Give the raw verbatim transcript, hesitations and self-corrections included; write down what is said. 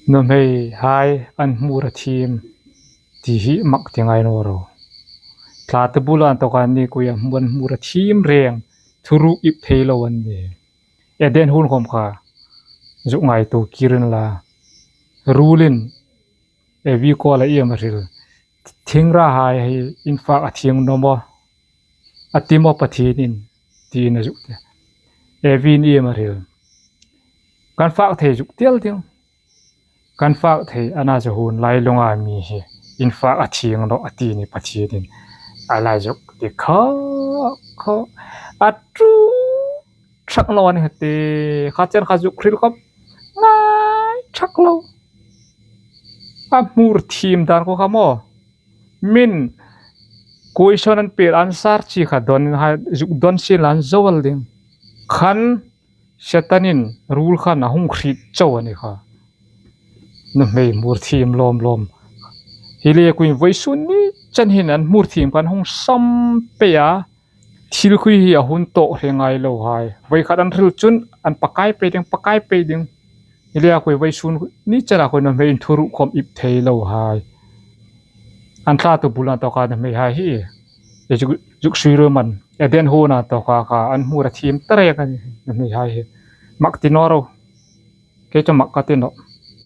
Nuhmeihai an hmur a thiem ti hi mak ti ngai naw ro. Thlatu bula an tawka ni kuia hmun hmur a thiem reng, thuruk ip thei lo an nih. Eden huon khom kha zuk ngaituo kir unla. Ruolin Evi kuoma iem a hril? Thingruolhai hi in fak a thieng naw maw, a ti maw Pathienin, tiin a zuk ti. Evin iem a hril? Kan fak thei zuk tiel ding. Kan fak thei a na zo hun lai lunga mi hi in fak a thieng naw a ti ni Pathienin. A la zuk ti kha kha. A tu thak lo a ni kha ti kha chen kha zuk hril khom ngai thak lo. A hmur thiem dan ko kha maw. Min question an pêl answer chi kha don hai zuk don sin lan zo al ding. Khan Setanin ruol khan a hung hriet chau a ni kha. Nuhmei hmur thiem lawm lawm. Hi le kuin vawisun ni chen hin an hmur thiem khan hung sam pei a. Thil khui hi a hun tawk hle ngai lo hai. Voi khat an hril chun an pakai pei ding, pakai pei ding. Hi le a khui vawisun ni chen a khui nuhmei in thuruk khom ip thei lo hai. An thlatu bula an tawka nuhmeihai hi. E zuk, zuk sui ro man. Eden huona tawka kha an hmur a thiem ta reng a ni nuhmeihai hi. Mak ti naw ro. Kei chu mak ka ti naw.